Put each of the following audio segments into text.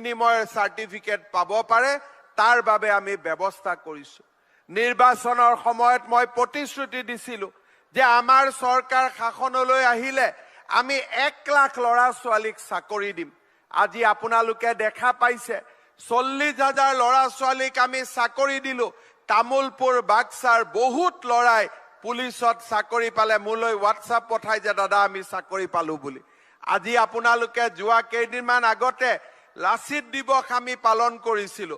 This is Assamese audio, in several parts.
বিনিময়ৰ চাৰ্টিফিকেট পাব পাৰে, তাৰ বাবে আমি ব্যৱস্থা কৰিছোঁ। নিৰ্বাচনৰ সময়ত মই প্ৰতিশ্ৰুতি দিছিলোঁ যে আমাৰ চৰকাৰ শাসনলৈ আহিলে আমি 1 লাখ ল'ৰা ছোৱালীক চাকৰি দিম। আজি আপোনালোকে দেখা পাইছে, 40 হাজাৰ ল'ৰা ছোৱালীক আমি চাকৰি দিলোঁ। তামোলপুৰ, বাক্সাৰ বহুত ল'ৰাই পুলিচত চাকৰি পালে। মোলৈ হোৱাটছআপ পঠাই যে দাদা, আমি চাকৰি পালো বুলি। আজি আপোনালোকে যোৱা কেইদিনমান আগতে লাচিত দিৱস আমি পালন কৰিছিলো।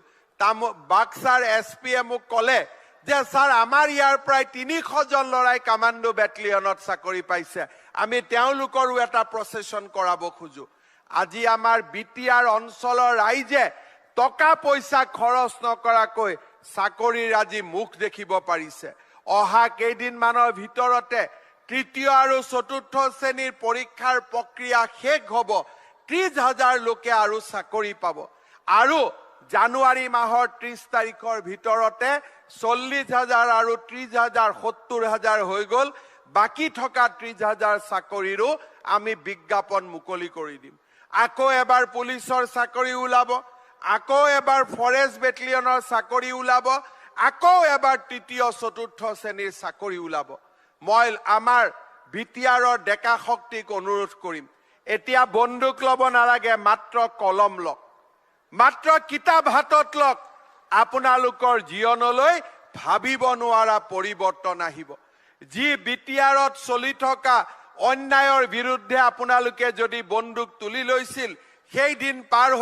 বাক্সাৰ এছ পিয়ে মোক ক'লে যে ছাৰ, আমাৰ ইয়াৰ প্ৰায় 300জন ল'ৰাই কামাণ্ডো বেটেলিয়নত চাকৰি পাইছে, আমি তেওঁলোকৰো এটা প্ৰচেছন কৰাব খোজো। আজি আমাৰ বিটিআৰ অঞ্চলৰ ৰাইজে টকা পইচা খৰচ নকৰাকৈ চাকৰিৰ আজি মুখ দেখিব পাৰিছে। অহা কেইদিনমানৰ ভিতৰতে তৃতীয় আৰু চতুৰ্থ শ্ৰেণীৰ পৰীক্ষাৰ প্ৰক্ৰিয়া শেষ হ'ব। 30 হাজাৰ লোকে আৰু চাকৰি পাব আৰু জানুৱাৰী মাহৰ 30 তাৰিখৰ ভিতৰতে 40 হাজাৰ আৰু 30 হাজাৰ, 70 হাজাৰ হৈ গ'ল। বাকী থকা 30 হাজাৰ চাকৰিৰো আমি বিজ্ঞাপন মুকলি কৰি দিম। আকৌ এবাৰ পুলিচৰ চাকৰি ওলাব, আকৌ এবাৰ ফৰেষ্ট বেটেলিয়নৰ চাকৰি ওলাব, আকৌ এবাৰ তৃতীয় চতুৰ্থ শ্ৰেণীৰ চাকৰি ওলাব। মই আমাৰ বিটিআৰৰ ডেকা শক্তিক অনুৰোধ কৰিম, এতিয়া বন্দুক ল'ব নালাগে, মাত্ৰ কলম লওক, মাত্ৰ কিতাপ হাতত লওক, আপোনালোকৰ জীৱনলৈ ভাবিব নোৱাৰা পৰিৱৰ্তন আহিব। যি বিটিআৰত চলি থকা অন্যায়ৰ বিৰুদ্ধে আপোনালোকে যদি বন্দুক তুলি লৈছিল, সেই দিন পাৰ হৈ